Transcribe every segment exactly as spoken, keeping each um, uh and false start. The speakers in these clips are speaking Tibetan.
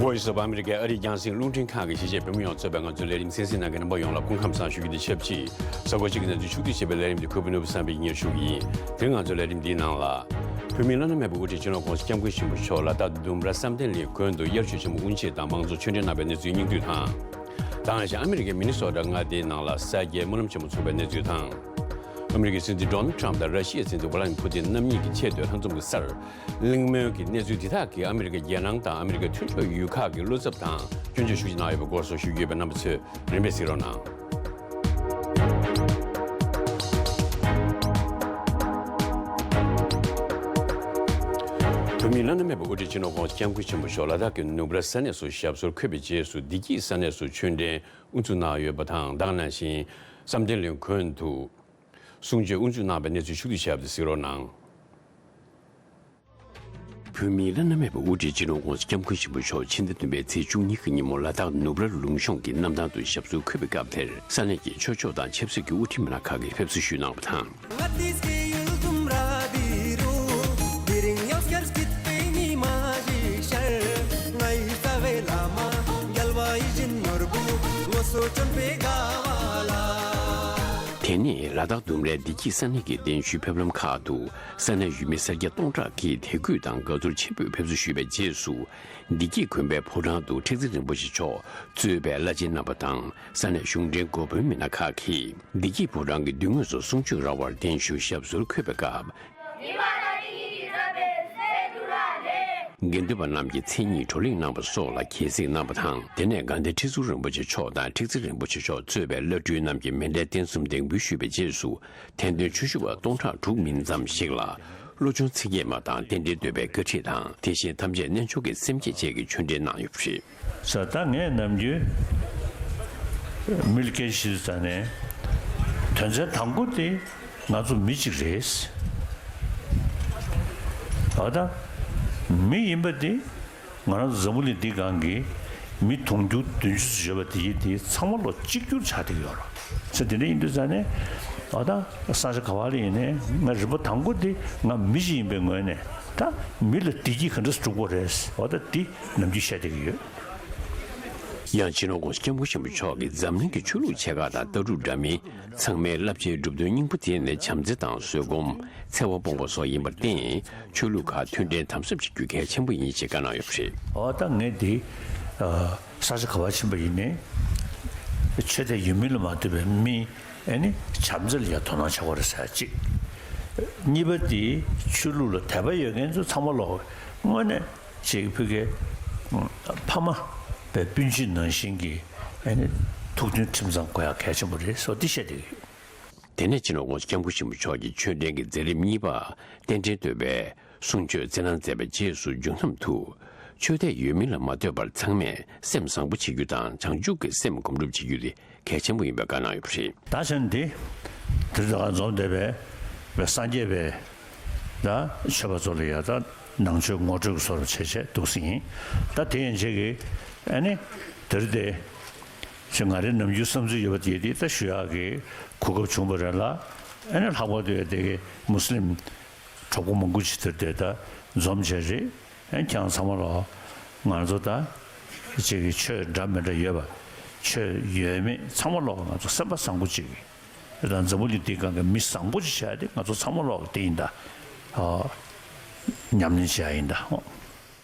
ཨོ་ཡི་སོབ་ཨ་མི་རི་ཀའི་ཨ་རིའི་རྒྱང་སྲིང་རླུང་འཕྲིན་ཁང་གི་གཞིས་བྱེས་བོད་མི་ཡོངས་གཙོས་པའི་ང་ཚོའི་ལས་རིམ་གསན་གཟིགས་གནང་མཁན་རྣམ་པ་ཡོངས་ལ་སྐུ་ཁམས་བཟང་ཞུ་རྒྱུ་དང་ཆབས་ཅིག་ས་གོ་གཅིག་གི་གནས་ཚུལ་ཕྱོགས་བསྡུས་བྱས་པའི་ལས་རིམ་དེ་ཁུ་བུ་ནོར་བུ་བསམ་འཕེལ་གྱིས་སྙན་ཞུ་གི་ཡིན། དེ་རིང་ང་ཚོའི་ལས་རིམ་འདིའི་ནང་ལ། བོད་མིའི་བླ་ན་མེད་པའི་དབུ་ཁྲིད་སྤྱི་ནོར་༸གོང་ས་༸སྐྱབས་མགོན་ཆེན་པོ་མཆོག་ལ་དྭགས་ལྡུམ་ར་བསམ་གཏན་གླིང་དགོན་དུ་དབྱར་ཆོས་ཆེན་མོ་དབུ་འབྱེད་དང་མང་གཙོ་ཆོས་འབྲེལ་གནང་བའི་གནས་ཚུལ་སྙིང་བསྡུས་དང་། ད་ག་ནང་བཞིན་ཨ་མི་རི་ཀའི་མི་ནི་སོ་ཊ་མངའ་སྡེའི་ནང་ལ་ས་སྐྱའི་སྨོན་ལམ་ཆེན་མོ་ཚོགས་པའི་གནས་ཚུལ་དང་། ཨ་མི་རི་ཀའི་སྲིད་འཛིན་ཌོ་ནལ་ཊམ་དང་ར་ཤི་ཡའི་སྲིད་འཛིན་ཝ་ལ་ཏི་མིར་ཕུ་ཏིན་རྣམ་གཉིས་ཀྱི་ཆེས་མཐོའི་ལྷན་འཛོམས་ཀྱི་སར། གླེང་མོལ་གྱི་གནས་ཚུལ་འདི་དག་གིས་ཨ་མི་རི་ཀ་རྒྱལ་ནང་དང་ཨ་མི་རི་ཀའི་མཐུན་ཕྱོགས་ཡུལ་ཁག་གི་བློ་འཚབ་དང་སྐྱོན་བརྗོད་ཤུགས་ཆེ་གནང་ཡོད་པའི་སྐོར་སོགས་ཞུ་རྒྱུ་ཡོད་པས། རྣམ་པ་ཚོས་རིམ་པས་གཟིགས་རོགས་གནང་། བོད་མིའི་བླ་ན་མེད་པའི་དབུ་ཁྲིད་སྤྱི་ནོར་༸གོང་ས་༸སྐྱབས་མགོན་ཆེན་པོ་མཆོག་ལ་དྭགས་ཀྱི་ནུབ་ར་ས་གནས་སུ་ཞབས་སོར་འཁོད་པའི་རྗེས་སུ། བདེ་སྐྱིད་ས་གནས་སུ་ཆོས་འབྲེལ་དབུ་འཛུགས་གནང་ཡོད་པ་དང་། ད་ག་ནང་བཞིན་བསམ་གཏན་གླིང་དགོན་དུ་གསུང་ཆོས་དབུ་འཛུགས་གནང་བའི་གནས་ཚུལ་ཕྱོགས་བསྡུས་བྱས་པ་དེ་གཟིགས་རོགས་གནང་། བོད་མིའི་བླ་ན་མེད་པའི་དབུ་ཁྲིད་སྤྱི་ནོར་༸གོང་ས་༸སྐྱབས་མགོན་ཆེན་པོ་མཆོག་ཕྱི་ཟླ་བདུན་པའི་ཚེས་བཅུ་གཉིས་ཀྱི་ཉིན་མོ་ལ་དྭགས་ནུབ་ར་ལུང་གཤོང་གི་གནམ་ཐང་དུ་ཞབས་སོར་འཁོད་པའི་སྐབས་དེར། ས་གནས་ཀྱི་ཆོས་ཕྱོགས་དང་ཆབ་སྲིད་ཀྱི་དབུ་ཁྲིད་མི་སྣ་ཁག་གིས་ཕེབས་བསུ་ཞུས་གནང་བ་དང་། དེ་ནས་ལ་དྭགས་ལྡུམ་རའི་བདེ་སྐྱིད་ས་གནས་ཀྱི་གདན་ཞུའི་ཕེབས་ལམ་ཁག་ཏུ། ས་གནས་ཡུལ་མི་སེར་སྐྱ་སྟོང་ཕྲག་གིས་དད་གུས་དང་དགའ་ཚོར་ཆེན་པོས་ཕེབས་བསུ་ཞུས་པའི་རྗེས་སུ། བདེ་སྐྱིད་དགོན་པའི་ཕོ་བྲང་དུ་ཁྲི་བརྩེགས་རིན་པོ་ཆེ་མཆོག་གཙོས་པའི་བླ་ཆེན་རྣམ་པ་དང་ས་གནས་གཞུང་འབྲེལ་འགོ་དཔོན་མི་སྣ་ཁག་གིས་བདེ་སྐྱིད་ཕོ་བྲང་གི་མདུན་ངོས་སུ་གསུང་ཆོས་ར་བར་གདན་ཞུ་ཞབས་སོར་འཁོད་པའི་སྐབས། དགེ་འདུན་པ་རྣམས་ཀྱིས་མཚན་ཉིད་བགྲོ་གླེང་གནང་བ་སོགས་ལ་དགྱེས་གཟིགས་གནང་བ་དང་། དེ་ནས་དགའ་ལྡན་ཁྲི་ཟུར་རིན་པོ་ཆེ་མཆོག་དང་ཁྲི་བརྩེགས་རིན་པོ་ཆེ་མཆོག་གཙོས་པའི་བླ་སྤྲུལ་རྣམས་ཀྱིས་མཎྜལ་རྟེན་གསུམ་འདེགས་འབུལ་ཞུས་པའི་རྗེས་སུ། ཐེར་འདོན་ཆོས་ཞུ་བ་སྟོང་ཕྲག་དྲུག་མིན་ཙམ་ཞིག་ལ། བློ་ཆུང་ཚིག་བརྒྱད་མ་དང་རྟེན་འབྲེལ་འདོད་པའི་བཀའ་ཁྲིད་དང་། དེ་བཞིན་ཐམས་ཅད་རྣལ་འབྱོར་གྱི་སེམས་བསྐྱེད་བཅས་ཀྱི་ཆོས་འབྲེལ་གནང་ཡོད་པ་རེད། ས་ད་ངས་ནམ་རྒྱུན་མི་ལ་སྐད་ཆ་བཤད་དུས་ཙང་ནས། དོན་ཚན་དང་པོ་དེ་ང་ཚོ་མི་གཅིག་རེད། ཨ་ད་མི་ཡིན་པ་དེ་ང་རང་ཚོ་འཛམ་བུ་གླིང་འདི་སྒང་གི་མི་དུང་ཕྱུར་བདུན་ཅུ་ཙམ་ཡོད་པ་དེ་ཡིན་དེ་ཚང་མ་ལོ་གཅིག་གྱུར་ཆགས་བསྡད་ཡོད་རེད། ཚེ་དེ་འདྲ་ཡིན་དུས་ཙང་ནས་ཨ་ད་ས་ཆ་ག་བ་ལ་ཡིན་ནའི་ང་རིམ་པ་དང་པོ་དེ་ང་མི་ཞིག་ཡིན་པའི་ངོས་ནས་ད་མི་ལ་བདེ་སྐྱིད་ག་འདྲ་སྒྲུབ་དགོས་རེད། ཨ་ད་དེ་ནམ་རྒྱུན་བཤད་བསྡད་ཀྱི་ཡོད། ཡང་སྤྱི་ནོར་༸གོང་ས་༸སྐྱབས་མགོན་ཆེན་པོ་མཆོག་གིས་འཛམ་གླིང་གི་ཆོས་ལུགས་ཆེ་ཁག་དང་ལྟ་གྲུབ་འདྲ་མིན་ཚང་མའི་བསླབ་བྱའི་གྲུབ་དོན་སྙིང་པོ་དེ་ནི་བྱམས་བརྩེ་དང་བཟོད་སྒོམ། འཚེ་བ་སྤོང་བ་སོགས་ཡིན་པར་བརྟེན། ཆོས་ལུགས་ཁག་མཐུན་འབྲེལ་དམ་ཟབ་བྱེད་རྒྱུ་གལ་ཆེན་པོ་ཡིན་ཞེས་བཀའ་གནང་ཡོད་པ་རེད། འོ་ད་ངས་འདི་ས་ཆ་ག་པར་ཕྱིན་པ་ཡིན་ནའི་ཆོས་དད་ཡོད་མིན་ལ་མ་ལྟོས་པའི་མི་ཨ་ནི་བྱམས་བརྩེ་ལ་ཡང་དོ་སྣང་བྱ་དགོས་རེད་ཟེར་གཅིག་གཉིས་པ་དེ་ཆོས་ལུགས་ལ་དད་པ་ཡོད་མཁན་ཚོ་ཚང་མ་ལོག་དངོས་གནས། ཅིག་ཕ་གི་ཕ་མ་པའི་སྤུན་མཆེད་ནང་བཞིན་གྱི་ཨ་ནི་ཐུགས་མཐུན་ཁྲིམས་གཙང་དགོས་ཡག་གལ་ཆེན་པོ་རེད་སོགས་འདི་བཤད་བསྡད་ཀྱི་ཡོད། དེ་ནས་སྤྱི་ནོར་༸གོང་ས་༸སྐྱབས་མགོན་ཆེན་པོ་མཆོག་གིས་ཆོས་འབྲེལ་གྱི་མཛད་རིམ་གཉིས་པ་རྟེན་འབྲེལ་འདོད་པའི་གསུང་ཆོས་སྩལ་གནང་མཛད་པའི་རྗེས་སུ་མཇུག་མཚམས་དུ། ཆོས་དད་ཡོད་མིན་ལ་མ་ལྟོས་པར་ཚང་མས་སེམས་བཟང་པོ་བྱེད་རྒྱུ་དང་བྱང་ཆུབ་ཀྱི་སེམས་སྒོམ་སྒྲུབ་བྱེད་རྒྱུ་དེ་གལ་ཆེན་པོ་ཡིན་པའི་བཀའ་གནང་ཡོད་པ་རེད། ད་ཆ་འདི་དེ་རིང་ད་ག་འཛོམས་བསྡད་པའི་སངས་རྒྱས་པའི་ད་ཆོས་པ་ཚོ་ལ་ཡ་ད་ནང་ཆོས་ངོ་སྤྲོད་ཀྱི་བཟོ་འདྲ་བྱས་བྱས་འདུག་སེ་ཡིན། ད་དེ་ཡན་ཆད་ཀྱི་ཨ་ནི་དེ་རིང་དེ་ཅི་ང་རའི་ནམ་རྒྱུན་བསམ་ཚུལ་ཡོད་པ་དེ་དེ་ད་ཞུ་ཡག་གི་གོ་སྐབས་བྱུང་བ་རེད་ལ། ཨ་ནི་ལྷག་པར་དུ་ཡ་དེ་གི་མུ་སི་ལིམ་གྲོགས་པོ་མང་པོ་ཅིག་དེ་རིང་དེ་ད་འཛོམས་བྱས་རེད། ཨན་ཁྱེད་རང་ཚང་མ་ལོག་ང་ཚོ་ད་ཅིག་གི་ཆོས་འདྲ་མི་འདྲ་ཡོད་པ། ཆོས་ཡོད་མེད་ཚང་མ་ལོག་ང་ཚོ་སེམས་པ་བཟང་པོ་ཅིག་གི་ད་འཛམ་བུ་གླིང་འདིའི་སྒང་གི་མི་བཟང་པོ་ཅིག་བྱ་ཡ་དེ་ང་ཚོ་ཚང་མ་ལོག་དེ་ཡིན་ད། ཨ་ཉམས་ལེན་བྱ་ཡ་ཡིན་ད།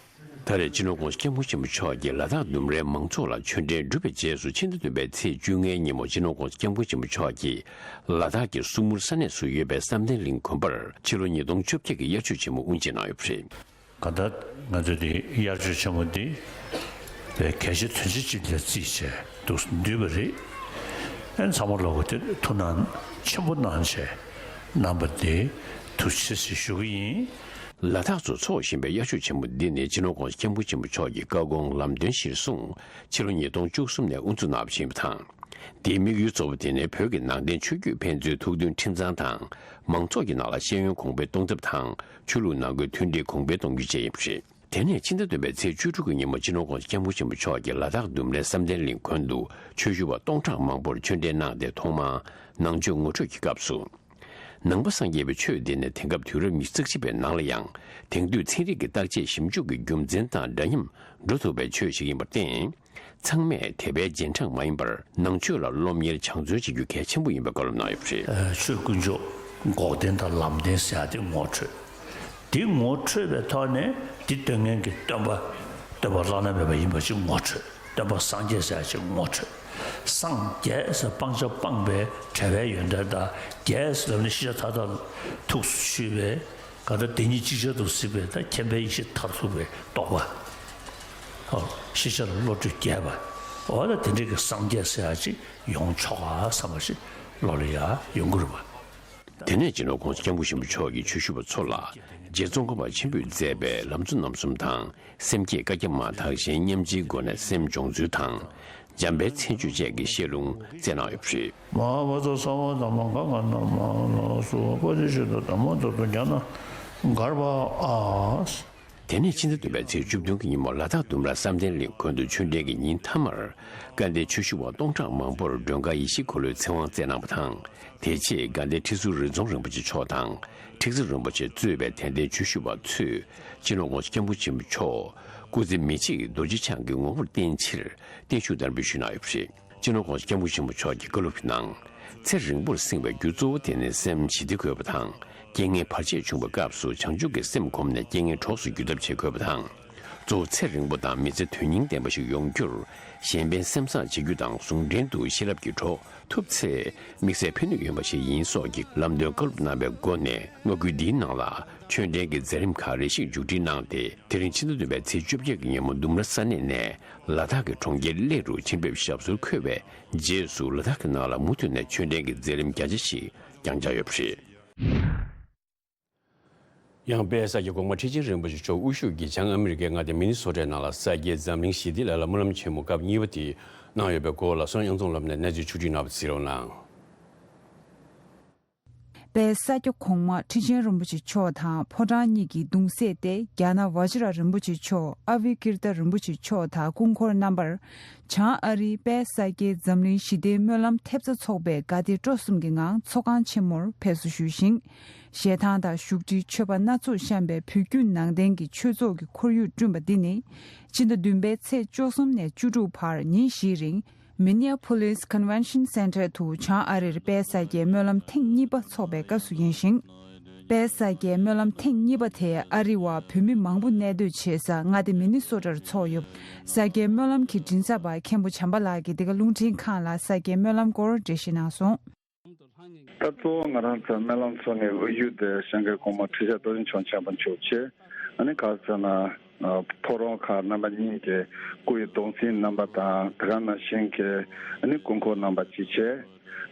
ད་རེས་སྤྱི་ནོར་༸གོང་ས་༸སྐྱབས་མགོན་ཆེན་པོ་མཆོག་གིས་ལ་དྭགས་ལྡུམ་རའི་མང་ཚོགས་ལ་ཆོས་འབྲེལ་བསྒྲུབས་པའི་རྗེས་སུ་ཕྱི་ཟླ་བདུན་པའི་ཚེས་བཅོ་ལྔའི་ཉིན་མོ་སྤྱི་ནོར་༸གོང་ས་༸སྐྱབས་མགོན་ཆེན་པོ་མཆོག་གིས་ལ་དྭགས་ཀྱི་སུ་མུར་ས་གནས་སུ་ཡོད་པའི་བསམ་གཏན་གླིང་དགོན་པར་ཕྱི་ལོ་ཉིས་སྟོང་བཅོ་བརྒྱད་ཀྱི་དབྱར་ཆོས་ཆེན་མོ་དབུ་འབྱེད་གནང་ཡོད་པ་རེད། གང་ལྟར་ང་ཚོས་དེ་དབྱར་ཆོས་ཆེན་མོ་འདི་དཔེ་གལ་ཆེ་དོན་ཆེ་ཅིག་ལ་བརྩིས་བྱས་འདུག་འདུས་པ་རེད། ཨན་ཚང་མ་ལོག་གི་དེ་ཐུགས་སྣང་ཆེན་པོ་གནང་བྱས་གནང་པ་དེ་ཐུགས་རྗེ་ཆེ་ཞུ་གི་ཡིན། ལ་དྭགས་སུ་འཚོགས་བཞིན་པའི་དབྱར་ཆོས་ཆེན་མོ་འདི་ནི་སྤྱི་ནོར་༸གོང་ས་༸སྐྱབས་མགོན་ཆེན་པོ་མཆོག་གི་བཀའ་དགོངས་ལམ་སྟོན་གཞིར་བཟུང་ཕྱི་ལོ་ཉིས་སྟོང་བཅུ་གསུམ་ནས་དབུ་འཛུགས་གནང་བཞིན་པ་དང་། དེའི་དམིགས་ཡུལ་གཙོ་བོ་དེ་ནི་བོད་ཀྱི་ནང་བསྟན་ཆོས་བརྒྱུད་ཕན་ཚུན་ཐུགས་མཐུན་ཁྲིམས་གཙང་དང་། མང་ཚོགས་ཀྱི་ནང་ལ་ཤེས་ཡོན་གོང་འཕེལ་གཏོང་ཐབས་དང་། ཆོས་ལུགས་ནང་ཁུལ་མཐུན་སྒྲིལ་གོང་འཕེལ་གཏོང་རྒྱུ་བཅས་ཡིན་པ་རེད། དེ་ནས་ཕྱི་ཟླ་བདུན་པའི་ཚེས་བཅུ་དྲུག་གི་ཉིན་མོ་སྤྱི་ནོར་༸གོང་ས་༸སྐྱབས་མགོན་ཆེན་པོ་མཆོག་གིས་ལ་དྭགས་ལྡུམ་རའི་བསམ་གཏན་གླིང་དགོན་དུ་ཆོས་ཞུ་བ་སྟོང་ཕྲག་མང་པོར་ཆོས་འབྲེལ་གནང་སྟེ། ཐོག་མར་ནང་ཆོས་ངོ་སྤྲོད་ཀྱི་སྐབས་སུ། ནང་པ་སངས་རྒྱས་པའི་ཆོས་འདི་ནི་དེང་སྐབས་དུས་རབས་ཉི་ཤུ་རྩ་གཅིག་པའི་ནང་ལ་ཡང་དེང་དུས་ཚན་རིག་གི་བརྟག་དཔྱད་ཞིབ་འཇུག་གི་རྒྱུ་མཚན་དང་འདྲ་མཉམ་འགྲོ་ཐུབ་པའི་ཆོས་ཤིག་ཡིན་པར་བརྟེན། ཚང་མས་དད་པའི་རྗེས་འབྲང་མ་ཡིན་པར་ནང་ཆོས་ལ་སློབ་གཉེར་སྦྱང་བརྩོན་བྱེད་རྒྱུ་གལ་ཆེན་པོ་ཡིན་པའི་བཀའ་སློབ་གནང་ཡོད་པ་རེད། ཨ། ཆོས་དཀོན་མཆོག་འགོག་བདེན་དང་ལམ་བདེན་ཟེར་ཡ་དེ་ངོ་འཕྲོད། དེ་ངོ་འཕྲོད་པའི་ཐོག་ནས་དེ་སྟོན་མཁན་གྱི་སྟོན་པ། སྟོན་པ་བླ་ན་མེད་པ་ཡིན་པ་ཅིག་ངོ་འཕྲོད། སྟོན་པ་སངས་རྒྱས་ཟེར་ཡ་ཅིག་ངོ་འཕྲོད། སངས་རྒྱས་ཟེར་སྤང་བྱ་སྤངས་པའི་བྲལ་བའི་ཡོན་ཏན་དང་། རྒྱས་ཟེར་ལབ་ནས་ཤེས་བྱ་མཐར་ཐུག་ཏུ་ཆུད་པའི། ག་ད་དེ་ཉིད་ཅིག་ཆར་དུ་གཟིགས་པའི་ད་མཁྱེན་པའི་ཡེ་ཤེས་མཐར་ཐུག་པའི་རྟོགས་པ། ཨོ། ཤེས་བྱ་ལ་བློ་གྲོས་རྒྱས་པ། འོ་ད་དེ་འདྲའི་གི་སངས་རྒྱས་ཟེར་ཡ་ཅིག་ཡོང་ཆོག་ག་བསམ་པ་ཞིག་བློ་ལ་ཡ་ཡོང་གི་རེད་པ། དེ་ནས་སྤྱི་ནོར་༸གོང་ས་༸སྐྱབས་མགོན་ཆེན་པོ་མཆོག་གིས་ཆོས་ཞུ་བ་ཚོ་ལ་རྗེ་ཙོང་ཁ་པ་ཆེན་པོས་མཛད་པའི་ལམ་གཙོ་རྣམ་གསུམ་དང་། སེམས་བསྐྱེད་བཀའ་རྒྱ་མ་དག་གཞན་མཉམ་སྦྱོར་སྒོ་ནས་སེམས་སྦྱོང་ཚུལ་དང་། འཇམ་དཔལ་མཚན་བརྗོད་བཅས་ཀྱི་བཤད་ལུང་སྩལ་གནང་ཡོད་པ་རེད། མ་ཧཱ་བཛྲ་ས་བ་དྷརྨ་ག་ག་ན་མ་ཧཱ་ན་སྭ་བྷཱ་པ་ཏི་ཤེ་ཏོ་དྷརྨ་ད་ཏོ་ཛྙཱ་ན་གརྦྷ་ཨཱ། དེ་ནས་ཕྱི་ཟླ་བདུན་པའི་ཚེས་བཅུ་བདུན་གྱི་ཉིན་མོ་ལ་དྭགས་ལྡུམ་ར་བསམ་གཏན་གླིང་དགོན་དུ་ཆོས་འབྲེལ་གྱི་ཉིན་མཐའ་མར་དཀའ་ལྡན་ཆོས་ཞུ་བ་སྟོང་ཕྲག་མང་པོར་མགྲོན་ཁང་ཡེ་ཤེས་འཁོར་ལོའི་ཚེ་དབང་སྩལ་གནང་བ་དང་། དེ་རྗེས་དགའ་ལྡན་ཁྲི་ཟུར་རི་རྫོང་རིན་པོ་ཆེ་མཆོག་དང་ཁྲི་ཟུར་རིན་པོ་ཆེ་གཙོས་པའི་དད་ལྡན་ཆོས་ཞུ་བ་ཚོས་སྤྱི་ནོར་༸གོང་ས་༸སྐྱབས་མགོན་ཆེན་པོ་མཆོག་སྐུ་ཚེ་མི་ཕྱེད་ཀྱི་རྡོ་རྗེ་འཆང་གི་ངོ་བོར་བརྟན་ཕྱིར་བརྟན་བཞུགས་བསྟར་འབུལ་ཞུས་གནང་ཡོད་པ་རེད། སྤྱི་ནོར་༸གོང་ས་༸སྐྱབས་མགོན་ཆེན་པོ་མཆོག་གི་བཀའ་སློབ་ཀྱི་ནང་། ཚེ་རིང་པོར་བསྲིང་བའི་རྒྱུ་གཙོ་བོ་དེ་ནི་སེམས་ཞི་བདེ་དགོས་པ་དང་། རྐྱེན་ངན་བར་ཆད་བྱུང་བའི་སྐབས་སུ་བྱང་ཆུབ་ཀྱི་སེམས་བསྒོམས་ནས་རྐྱེན་ངན་གྲོགས་སུ་འགྱུར་ཐབས་བྱེད་དགོས་པ་དང་། གཙོ་བོ་ཚེ་རིང་པོ་དང་མི་ཚེ་དོན་སྙིང་ལྡན་པ་ཞིག་ཡོང་རྒྱུར་གཞན་ཕན་སེམས་བཟང་བྱེད་རྒྱུ་དང་ཟུང་འབྲེལ་དུ་ཤེས་རབ་ཀྱི་གྲོགས་ཐུབ་ཚེ་དམིགས་བསལ་ཕན་ནུས་ཡོད་པ་ཞིག་ཡིན་སོགས་ཀྱི་ལམ་སྟོན་བཀའ་སློབ་གནང་བའི་སྒོ་ནས་མངའ་ཁུལ་འདིའི་ནང་ལ་ཆོས་འབྲེལ་གྱི་མཛད་རིམ་ཁག་རེ་ཞིག་མཇུག་སྒྲིལ་གནང་སྟེ། དེ་རིང་ཕྱི་ཟླ་བདུན་པའི་ཚེས་བཅོ་བརྒྱད་ཀྱི་ཉིན་མོ་ལྡུམ་ར་ས་གནས་ནས། ལ་དྭགས་ཀྱི་གྲོང་ཁྱེར་གླེ་རུ་ཆེན་པོའི་ཞབས་སོར་འཁོད་པའི་རྗེས་སུ་ལ་དྭགས་ཀྱི་ནང་ལ་མུ་མཐུད་ནས་ཆོས་འབྲེལ་གྱི་མཛད་རིམ་བརྒྱ་ཆ་ཞིག་རྒྱང་བཅར་ཡོད་པ་རེད། ཡང་དཔལ་ས་སྐྱ་གོང་མ་ཁྲི་ཆེན་རིན་པོ་ཆེ་མཆོག་དབུ་བཞུགས་ཀྱིས་བྱང་ཨ་མི་རི་ཀའི་མངའ་སྡེ་མི་ནི་སོ་ཊའི་ནང་ལ་ས་སྐྱའི་འཛམ་གླིང་ཞི་བདེའི་ལ་ལ་སྨོན་ལམ་ཆེན་མོ་སྐབས་གཉིས་པ་དེ་གནང་ཡོད་པའི་སྐོར་ལ་སོན་གཡང་འཛོམས་ལགས་ནས་གནས་ཚུལ་ཕྱོགས་བསྒྲིགས་གནང་བ་གཟིགས་རོགས་གནང་། དཔལ་ས་སྐྱ་གོང་མ་ཁྲི་ཆེན་རིན་པོ་ཆེ་མཆོག་དང་ཕོ་བྲང་གཉིས་ཀྱི་གདུང་སྲས་ཏེ་རྒྱ་ནག་ཝ་ཅི་ར་རིན་པོ་ཆེ་མཆོག་ཨ་བྷི་ཀིརྟ་རིན་པོ་ཆེ་མཆོག་དང་སྐུ་འཁོར་རྣམ་པར་བྱང་ཨ་རིའི་དཔལ་ས་སྐྱའི་འཛམ་གླིང་ཞི་བདེའི་སྨོན་ལམ་ཐེབས་རྩ་ཚོགས་པའི་དགའ་དད་སྤྲོ་གསུམ་གྱི་ངང་ཚོགས་ཁང་ཆེན་མོར་ཕེབས་བསུ་ཞུས་ཤིང་། ཞལ་ཐང་དང་བཞུགས་ཁྲིའི་མཆོད་པ་སྣ་ཚོགས་བཤམས་པའི་བོད་བརྒྱུད་ནང་བསྟན་གྱི་ཆོས་ཚོགས་ཀྱི་ཁོར་ཡུག་བསྐྲུན་པ་འདི་ནི་ཕྱི་ཟླ་བདུན་པའི་ཚེས་བཅུ་གསུམ་ནས་བཅུ་དྲུག་བར་ཉིན་བཞིའི་རིང་། Minneapolis Convention Center དུ་བྱང་ཨ་རིར་དཔལ་ས་སྐྱའི་སྨོན་ལམ་ཐེངས་གཉིས་པ་འཚོགས་པའི་སྐབས་སུ་ཡིན་ཞིང་། དཔལ་ས་སྐྱའི་སྨོན་ལམ་ཐེངས་གཉིས་པ་དེ་ཨ་རི་བ་བོད་མི་མང་པོ་གནས་སྡོད་བྱེད་ས་མངའ་སྡེ་མི་ནི་སོ་ཊར་འཚོགས་ཡོད། ས་སྐྱའི་སྨོན་ལམ་གྱི་མགྲིན་ཚབ་པ་མཁན་པོ་བྱམས་པ་ལགས་ཀྱིས་འདི་ག་རླུང་འཕྲིན་ཁང་ལ་ས་སྐྱའི་སྨོན་ལམ་སྐོར་འགྲེལ་བཤད་གནང་སོང་། ད་གཙོ་བོ་ང་རང་ཚོའི་སྨོན་ལམ་ཚོགས་ནི་དབུ་བཞུགས་དེ་སྐྱབས་མགོན་གོང་མ་ཁྲི་ཆེན་རྡོ་རྗེ་འཆང་ཆེན་པོ་མཆོག་བྱས། ཨ་ནི་ག་ཟེར་ན། ཨ། ཕོ་བྲང་ཁག་རྣམ་པ་གཉིས་ཀྱི་སྐུ་ཡི་གདུང་སྲས་རྣམ་པ་དང་དེ་ག་ནང་བཞིན་གྱི་ཨ་ནི་སྐུ་འཁོར་རྣམ་པ་ཅིག་བྱས།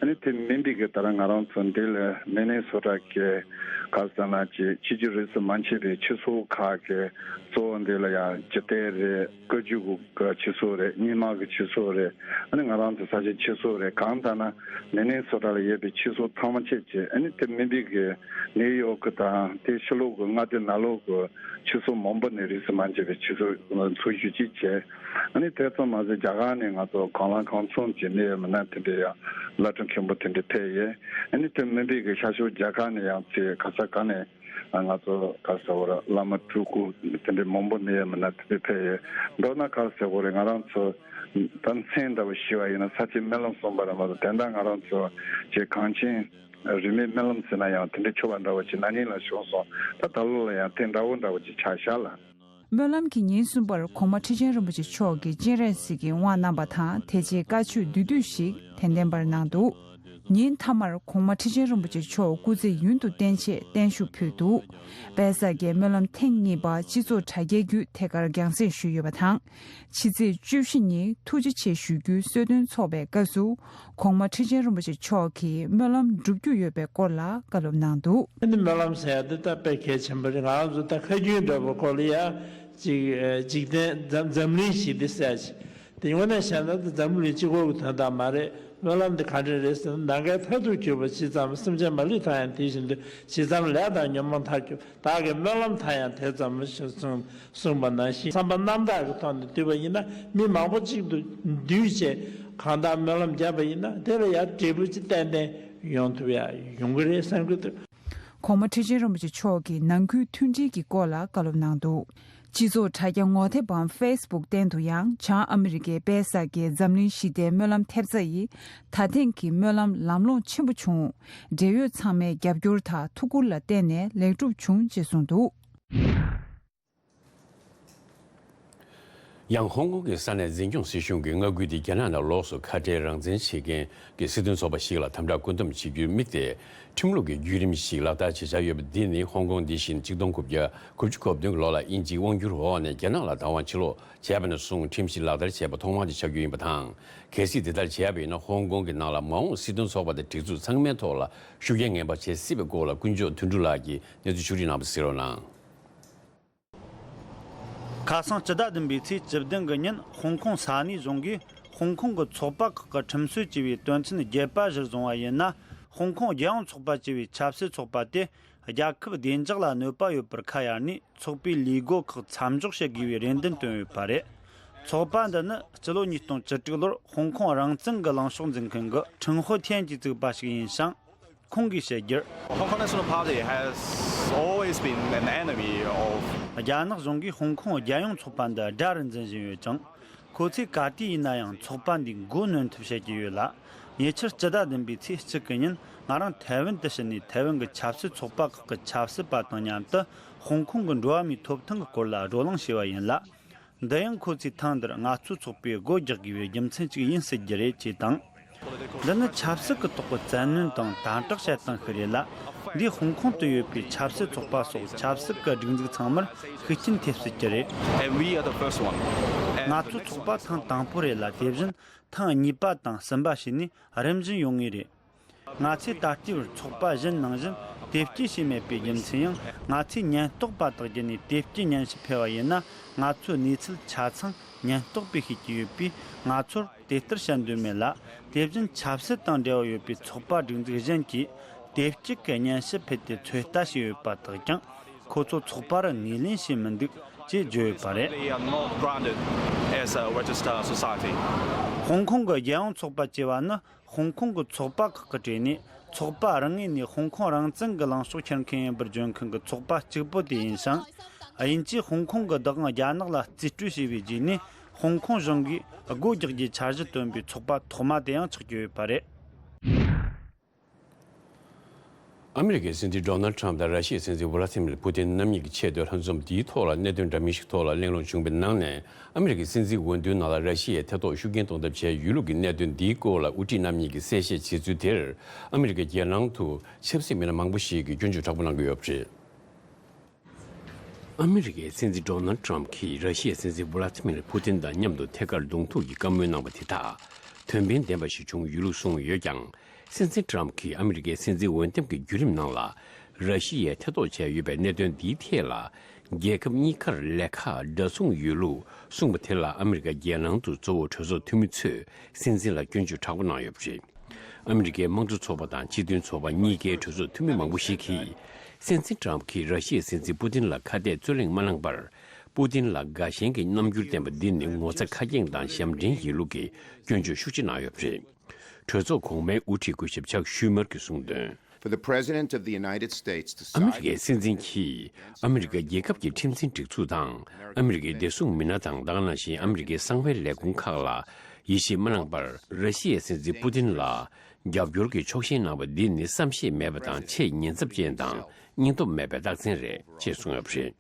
ཨ་ནི་དེ་མིན་པའི་གི་ད་རང་ང་རང་ཚོ་འདི་ལ་མི་ནི་སོ་ཊ་གི་ག་ཟེར་ན་ཅིག་ཆེས་རིགས་སུ་མ་ཆད་པའི་ཆོས་ཚོགས་ཁག་གི་གཙོ་བོ་འདི་ལ་ཡང་ཇི་ལྟར་རེད། བཀའ་བརྒྱུད་ཀྱི་ཆོས་ཚོགས་རེད། རྙིང་མ་གི་ཆོས་ཚོགས་རེད། ཨ་ནི་ང་རང་ཚོ་ས་ཆའི་ཆོས་ཚོགས་རེད། གང་ལྟར་ན་མི་ནི་སོ་ཊ་ལ་ཡོད་པའི་ཆོས་ཚོགས་ཐམས་ཅད་ཀྱིས་ཨ་ནི་དེ་མིན་པའི་གི་ནིའུ་ཡོག་གི་དང་དེ་ཕྱི་ལོགས་ཀྱི་མངའ་སྡེ་ནང་ལོགས་ཀྱི་ཆོས་ཚོགས་མང་པོ་ནས་རིས་སུ་མ་ཆད་པའི་ཆོས་ཚོགས་འཚོགས་ཞུགས་ཅིག་བྱས། ཨ་ནི་དེ་ཙམ་མ་ཟད་རྒྱ་གར་ནས་ང་ཚོ་གང་ལ་གང་འཚམ་ཅིག་གནད་ཡོད་མི་སྣ་དེ་འདྲའི་ཡང་བླ་སྤྲུལ་མཁན་པོ་དེ་འདྲ་ཕེབས་ཡོད། ཨ་ནི་དེ་མིན་པའི་གི་ཤར་ཕྱོགས་རྒྱ་གར་ནས་ཡང་ཚེ་ག་ས་ག་ནས། ང་ཚོ་ག་ཟེར་བ་རེད། བླ་མ་སྤྲུལ་སྐུ་དེ་འདྲའི་མང་པོ་གནད་ཡོད་མི་སྣ་དེ་འདྲ་ཕེབས་ཡོད། མདོར་ན་ག་ཟེར་བ་རེད། ང་རང་ཚོ་ད་མཚན་འདྲ་བོ་ཞུས་པ་ཡིན་ན་ས་སྐྱའི་སྨོན་ལམ་གསུངས་པ་རེད་མ་གཏོགས་དེ་འདྲ་ང་རང་ཚོ་ཅིག་གངས་ཅན་རིས་མེད་སྨོན་ལམ་ཟེར་ན་ཡང་དེ་འདྲ་ཆོག་པ་འདྲ་བོ་ཅིག་ན་ནིང་ལ་བྱུང་སོང་། ད་ད་ལོ་ལ་ཡང་དེ་འདྲ་བོ་འདྲ་བོ་ཅིག་ཆགས་ཤག་ལ། སྨོན་ལམ་གྱི་ཉིན་གསུམ་པར་གོང་མ་ཁྲི་ཆེན་རིན་པོ་ཆེ་མཆོག་གིས་སྤྱན་རས་གཟིགས་ཀྱི་དབང་གནང་བ་དང་། དེ་རྗེས་བཀའ་ཆོས་བསྡུས་བསྡུས་ཤིག་དན་རྟེན་པར་གནང་འདུག་ཉིན་མཐའ་མར་གོང་མ་ཁྲི་ཆེན་རིན་པོ་ཆེ་མཆོག་སྐུ་ཚེ་ཡུན་དུ་བརྟན་ཆེད་བརྟན་བཞུགས་ཕུལ་འདུག་དཔལ་ས་སྐྱའི་སྨོན་ལམ་ཐེངས་གཉིས་པ་སྤྱི་ཚོགས་དྲ་རྒྱའི་བརྒྱུད་ཐད་ཀར་རྒྱང་སྲིང་ཞུས་ཡོད་པ་དང་། ཕྱི་ཚེས་བཅུ་བཞི་ཉིན་ཐུགས་རྗེ་ཆེ་ཞུ་རྒྱུའི་གསོལ་སྟོན་འཚོགས་པའི་སྐབས་སུ། གོང་མ་ཁྲི་ཆེན་རིན་པོ་ཆེ་མཆོག་གིས་སྨོན་ལམ་སྒྲུབ་རྒྱུ་ཡོད་པའི་སྐོར་ལ་བཀའ་སློབ་གནང་འདུག་ཨ་ནི་སྨོན་ལམ་ཟེར་ཡ་དེ་ད་དཔེ་གལ་ཆེན་པོ་རེད། ང་རང་ཚོ་ད་ཁ་རྒྱུན་འདྲ་པོ་སྐོར་ལ་ཡ་ཅིག་འཇིག་རྟེན་འཛམ་འཛམ་གླིང་ཞི་བདེ་ཟེར་ཡ་ཅིག་དེ་དངོས་གནས་བཤད་ན་ད་འཛམ་བུ་གླིང་གཅིག་པོ་གི་དོན་དག་མ་རེད། སྨོན་ལམ་འདི་ག་འདྲ་རེད་ཟེར་ན། ནམ་མཁའི་མཐར་ཐུག་གྱུར་པ་ཇི་ཙམ། སེམས་ཅན་མ་ལུས་མཐའ་ཡང་དེ་བཞིན་དུ། ཇི་ཙམ་ལས་དང་ཉོན་མོངས་མཐར་གྱུར། བདག་གི་སྨོན་ལམ་མཐའ་ཡང་དེ་ཙམ་མོ་ཞེས་གསུངས་གསུངས་པ་ནང་བཞིན། བསམ་པ་རྣམ་དག་གི་ཐོག་ནས་འདུས་པ་ཡིན་ན། མི་མང་པོ་གཅིག་ཏུ་འདུས་བྱས་གང་ལྟར་སྨོན་ལམ་བརྒྱབ་པ་ཡིན་ན། དེ་ལ་ཡང་འབྲས་བུ་ཅིག་ཏན་ཏན་ཡོང་ཐུབ་ཡ་ཡོང་གི་རེད་བསམ་གྱི་འདུག། གོང་མ་ཁྲི་ཆེན་རིན་པོ་ཆེ་མཆོག་གིས་ནང་ཁུལ་མཐུན་སྒྲིལ་གྱི་སྐོར་ལ་བཀའ་སློབ་གནང་འདུག། སྤྱི་ཚོགས་དྲ་རྒྱ་ངོ་དེབ་བམ་ཕེ་སི་བུག་སྟེང་དུ་ཡང་། བྱང་ཨ་མི་རི་ཀའི་དཔལ་ས་སྐྱའི་འཛམ་གླིང་ཞི་བདེའི་སྨོན་ལམ་ཐེབས་རྩ་ཡིས། ད་ཐེངས་ཀྱི་སྨོན་ལམ་ལམ་ལྷོང་ཆེན་པོ་བྱུང་། འབྲེལ་ཡོད་ཚང་མའི་རྒྱབ་སྐྱོར་དང་ཐུགས་ཁུར་ལ་བརྟེན་ནས་ལེགས་གྲུབ་བྱུང་ཅེས་གསུངས་འདུག། ཡང་ཧོང་ཀོང་གི་ས་གནས་འཛིན་སྐྱོང་སྲིད་གཞུང་གིས་མངའ་ཁུལ་དེ་རྒྱ་ནག་ནང་ལོགས་སུ་ཁ་བྲལ་རང་བཙན་བྱེད་མཁན་གྱི་སྲིད་དོན་ཚོགས་པ་ཞིག་ལ་དམ་དྲག་བཀོད་འདོམས་བྱེད་རྒྱུར་དམིགས་ཏེ། ཁྲིམས་ལུགས་ཀྱི་བརྒྱུད་རིམ་ཞིག་ལག་བསྟར་བྱེད་འཆར་ཡོད་པ་འདི་ནི། ཧོང་ཀོང་འདི་བཞིན་གཅིག་སྟོང་དགུ་བརྒྱ་དགུ་བཅུ་གོ་བདུན་གྱི་ལོ་ལ་དབྱིན་ཇིའི་དབང་བསྒྱུར་འོག་ནས་རྒྱ་ནག་ལ་བདག་དབང་ཕྱིར་ལོག་བྱས་པ་ནས་བཟུང་ཁྲིམས་གཞི་ལག་བསྟར་བྱས་པ་ཐོག་མ་དེ་ཆགས་རྒྱུ་ཡིན་པ་དང་། གལ་སྲིད་དེ་ལྟར་བྱས་པ་ཡིན་ན། ཧོང་ཀོང་གི་ནང་ལ་མ་འོངས་སྲིད་དོན་ཚོགས་པ་དང་སྒྲིག་འཛུགས་ཚང་མའི་ཐོག་ལ་ཤུགས་རྐྱེན་ངན་པ་བྱེད་སྲིད་པའི་སྐོར་ལ་དཀོན་མཆོག་དོན་གྲུབ་ལགས་ཀྱིས་གནས་ཚུལ་ཕྱོགས་སྒྲིག་གནང་བ་གསན་རོགས་གནང་། ཁ་སང་སྤྱི་ཟླ་བདུན་པའི་ཚེས་བཅུ་བདུན་གྱི་ཉིན། ཧོང་ཀོང་ས་གནས་གཞུང་གིས་ཧོང་ཀོང་གི་ཚོགས་པ་ཁག་གི་ཁྲིམས་སྲོལ་ཅེས་པའི་དོན་ཚན་བརྒྱད་པ་གཞིར་བཟུང་བ་ཡིན་ན། ཧོང་ཀོང་རྒྱལ་ཡོངས་ཚོགས་པ་ཅེས་པའི་ཆབ་སྲིད་ཚོགས་པ་དེ་རྒྱལ་ཁབ་བདེ་འཇགས་ལ་གནོད་པ་ཡོད་པར་ཁ་གཡར་ནས། ཚོགས་པའི་ལས་སྒོ་ཁག་མཚམས་འཇོག་བྱེད་དགོས་པའི་རེ་འདུན་བཏོན་ཡོད་པ་རེད། ཚོགས་པ་འདི་ནི་སྤྱི་ལོ་ཉིས་སྟོང་བཅུ་དྲུག་ལོར་ཧོང་ཀོང་རང་བཙན་གྱི་ལངས་ཕྱོགས་འཛིན་མཁན་གྱི་ཁྲིན་ཧོ་ཐན་གྱིས་བཙུགས་པ་ཞིག་ཡིན་ཞིང་། ཁོང་གིས་བཤད་རྒྱུར། Hong Kong National Party has always been an enemy of རྒྱ་ནག་གཞུང་གིས་ཧོང་ཀོང་རྒྱལ་ཡོངས་ཚོགས་པ་འདི་དགྲ་རུ་འཛིན་བཞིན་ཡོད་ཅིང་། ཁོ་ཚོས་ག་དུས་ཡིན་ན་ཡང་ཚོགས་པ་འདིའི་མགོ་གནོན་ཐབས་བྱེད་ཀྱི་ཡོད་ལ། ཉེ་ཆར་སྤྱི་ཟླ་བདུན་པའི་ཚེས་གཅིག་གི་ཉིན། ང་རང་ཐའེ་ཝན་དུ་ཕྱིན་ནས། ཐའེ་ཝན་གྱི་ཆབ་སྲིད་ཚོགས་པ་ཁག་གི་ཆབ་སྲིད་པ་དང་མཉམ་དུ་ཧོང་ཀོང་གི་འགྲོ་བ་མིའི་ཐོབ་ཐང་གི་སྐོར་ལ་བགྲོ་གླེང་བྱས་པ་ཡིན་ལ། འདི་ཡང་ཁོ་ཚོས་ཐེངས་འདིར་ང་ཚོའི་ཚོགས་པའི་སྒོ་རྒྱག་དགོས་པའི་རྒྱུ་མཚན་ཅིག་ཡིན་སྲིད་རྒྱུ་རེད་ཅེས་དང་། འདི་ནི་ཆབ་སྲིད་ཀྱི་ཐོག་གི་བཙན་གནོན་དང་དམ་དྲག་བྱེད་སྟངས་ཤིག་རེད་ལ། འདིས་ཧོང་ཀོང་དུ་ཡོད་པའི་ཆབ་སྲིད་ཚོགས་པ་སོགས་ཆབ་སྲིད་ཀྱི་སྒྲིག་འཛུགས་ཚང་མར་ཤུགས་རྐྱེན་ཐེབས་སྲིད་ཀྱི་རེད། And we are the first one. And ང་ཚོའི་ཚོགས་པ་ཐེངས་དང་པོ་རེད་ལ། དེ་བཞིན་ཐེངས་གཉིས་པ་དང་གསུམ་པ་བྱས་ནས་རིམ་བཞིན་ཡོང་ངེས་རེད། ང་ཚོས་ད་ལྟའི་བར་ཚོགས་པ་གཞན་ནང་བཞིན་དེབ་སྐྱེལ་བྱས་མེད་པའི་རྒྱུ་མཚན་ཡང་། ང་ཚོས་ཉེན་རྟོག་པ་དག་བརྒྱུད་ནས་དེབ་སྐྱེལ་སྙན་ཞུ་ཕུལ་བ་ཡིན་ན། ང་ཚོའི་གནས་ཚུལ་ཆ་ཚང་ཉེན་རྟོག་པས་ཤེས་ཀྱི་ཡོད་པས། ང་ཚོར་དེ་ལྟར་བྱ་འདོད་མེད་ལ། དེ་བཞིན་ཆབ་སྲིད་དང་འབྲེལ་བ་ཡོད་པའི་ཚོགས་པ་སྒྲིག་འཛུགས་གཞན་གྱིས་དེབ་སྐྱེལ་གྱི་སྙན་ཞུ་ཕུལ་ཏེ་ཚོད་ལྟ་བྱས་ཡོད་པ་དག་ཀྱང་། ཁོ་ཚོ་ཚོགས་པ་རུ་ངོས་ལེན་བྱས་མི་འདུག་ཅེས་བརྗོད་ཡོད་པ་རེད། They are not branded as a registered society. ཧོང་ཀོང་གི་རྒྱལ་ཡོངས་ཚོགས་པ་ཅེས་པ་ནི། ཧོང་ཀོང་གི་ཚོགས་པ་ཁག་གི་གྲས་ནས། ཚོགས་པ་རང་ངོས་ནས་ཧོང་ཀོང་རང་བཙན་གྱི་ལངས་ཕྱོགས་འཁྱེར་མཁན་ཡིན་པར་བརྗོད་མཁན་གྱི་ཚོགས་པ་གཅིག་པུ་དེ་ཡིན་ཞིང་། དབྱིན་ཇིས་ཧོང་ཀོང་གི་བདག་དབང་རྒྱ་ནག་ལ་རྩིས་སྤྲོད་བྱས་པའི་རྗེས་ནས། ཧོང་ཀོང་གཞུང་གིས་སྒོ་རྒྱག་རྒྱུའི་འཆར་གཞི་བཏོན་པའི་ཚོགས་པ་ཐོག་མ་དེ་ཡང་ཆགས་ཀྱི་ཡོད་པ་རེད། ཨ་མི་རི་ཀའི་སྲིད་འཛིན་ཌོ་ནལ་ཊམ་དང་ར་ཤི་ཡའི་སྲིད་འཛིན་ཝ་ལ་ཏི་མིར་པུ་ཏིན་རྣམ་གཉིས་ཀྱི་ཆེས་མཐོའི་ལྷན་འཛོམས་འདིའི་ཐོག་ལ་གནད་དོན་འདྲ་མིན་ཞིག་ཐོག་ལ་གླེང་སློང་བྱུང་བའི་ནང་ནས། ཨ་མི་རི་ཀའི་སྲིད་འཛིན་འོས་བསྡུའི་ནང་ལ་ར་ཤི་ཡའི་ཐེ་གཏོགས་ཤུགས་རྐྱེན་གཏོང་ཐབས་བྱས་ཡོད་ལུགས་ཀྱི་གནད་དོན་འདིའི་སྐོར་ལ་དབུ་ཁྲིད་རྣམ་གཉིས་ཀྱིས་གསལ་བཤད་བྱས་ཚུལ་དེར། ཨ་མི་རི་ཀའི་རྒྱལ་ནང་དུ་ཆབ་སྲིད་མི་སྣ་མང་པོ་ཞིག་གིས་སྐྱོན་བརྗོད་དྲག་པོ་གནང་གི་ཡོད་པ་རེད། ཨ་མི་རི་ཀའི་སྲིད་འཛིན་ཌོ་ནལ་ཊམ་གྱིས་ར་ཤི་ཡའི་སྲིད་འཛིན་ཝ་ལ་ཏི་མིར་པུ་ཏིན་དང་མཉམ་དུ་ཐད་ཀར་གདོང་ཐུག་གི་བཀའ་མོལ་གནང་བ་དེ་དག་དོན་ཕན་ལྡན་པ་ཞིག་བྱུང་ཡོད་ལུགས་གསུངས་ཡོད་ཀྱང་། སྲིད་འཛིན་ཊམ་གྱིས་ཨ་མི་རི་ཀའི་སྲིད་འཛིན་འོས་འདེམས་ཀྱི་བརྒྱུད་རིམ་ནང་ལ་ར་ཤི་ཡས་ཐེ་གཏོགས་བྱས་ཡོད་པའི་གནད་དོན་འདིའི་ཐད་ལ། རྒྱལ་ཁབ་གཉིས་ཀར་ལས་ཀ་འདྲ་མཚུངས་ཡོད་ལུགས་གསུངས་པ་དེ་ལ། ཨ་མི་རི་ཀ་རྒྱལ་ནང་དུ་གཙོ་བོ་གྲོས་ཚོགས་འཐུས་མི་ཚོས་སྲིད་འཛིན་ལ་སྐྱོན་བརྗོད་དྲག་པོ་གནང་ཡོད་པ་རེད། ཨ་མི་རི་ཀའི་དམངས་གཙོ་ཚོགས་པ་དང་སྤྱི་མཐུན་ཚོགས་པ་གཉིས་ཀའི་གྲོས་ཚོགས་འཐུས་མི་མང་པོ་ཞིག་གིས། སྲིད་འཛིན་ཊམ་གྱིས་ར་ཤི་ཡའི་སྲིད་འཛིན་པུ་ཏིན་ལ་ཁ་གཏད་རྩོད་གླེང་མ་གནང་བར། པུ་ཏིན་ལ་དགའ་ཞེན་གྱི་རྣམ་འགྱུར་བསྟན་པ་འདི་ནི་ངོ་ཚ་ཁ་སྐྱེངས་དང་ཞབས་འདྲེན་ཡིན་ལུགས་ཀྱི་སྐྱོན་བརྗོད་ཤུགས་ཆེ་གནང་ཡོད་པ་རེད། གྲོས་ཚོགས་གོང་མའི་དབུ་ཁྲིད་སྐུ་ཞབས་ཆག་ཤུ་མར་གྱིས་གསུངས་དོན། For the President of the United States to ཨ་མི་རི་ཀའི་སྲིད་འཛིན་གྱིས་ཨ་མི་རི་ཀ་རྒྱལ་ཁབ་ཀྱི་ཁྲིམས་འཛིན་སྒྲིག་འཛུགས་དང་། ཨ་མི་རི་ཀའི་བདེ་སྲུང་མི་སྣ་དང་། ད་ག་ནང་བཞིན་ཨ་མི་རི་ཀའི་གསང་བའི་ལས་ཁུངས་ཁག་ལ་ཡིད་ཆེས་མ་གནང་བར། ར་ཤི་ཡའི་སྲིད་འཛིན་པུ་ཏིན་ལ་རྒྱབ་སྐྱོར་གྱི་ཕྱོགས་ཞེན་གནང་བ་འདི་ནི་བསམ་ཤེས་མེད་པ་དང་། ཆེས་ཉེན་ཚབས་ཅན་དང་སྙིང་སྟོབས་མེད་པའི་རྟགས་མཚན་རེད་ཅེས་གསུངས་ཡོད་པ་རེད།